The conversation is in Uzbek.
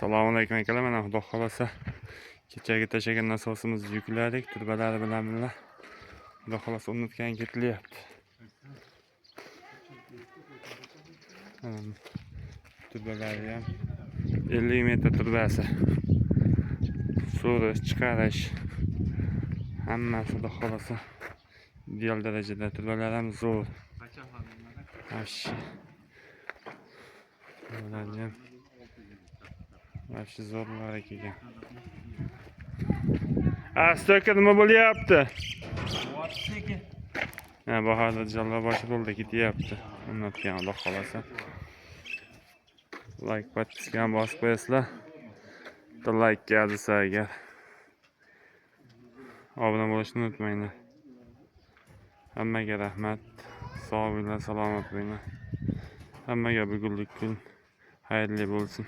Assalomu alaykum, akalar. Mana, xudo xohlasa, kechagi tashlagan nasosimizni yukladik turbalari bilan birga. Xudo xohlasa, o'rnatgan ketilyapti. Mana, turbalari ham 50 metr turbasi. So'rish, chiqarish, hammasi, xudo xohlasa, ideal darajada. Turbalar ham zo'r. Вообще. Turbalarni ham вообще zo'rlar kelgan. Aka, nima bo'lyapti? Sekin. Ha, Bahodir Jallo boshi bo'ldi, ketyapti. O'rnatgan, xudo xohlasa. Лайк, подписка ham bosib qo'yasizlar. Bitta layk kelsa agar. Obuna bo'lishni unutmanglar. Hammaga rahmat. Sog' bo'linglar, salomat bo'linglar. Hammaga bugunlik kun xayrli bo'lsin.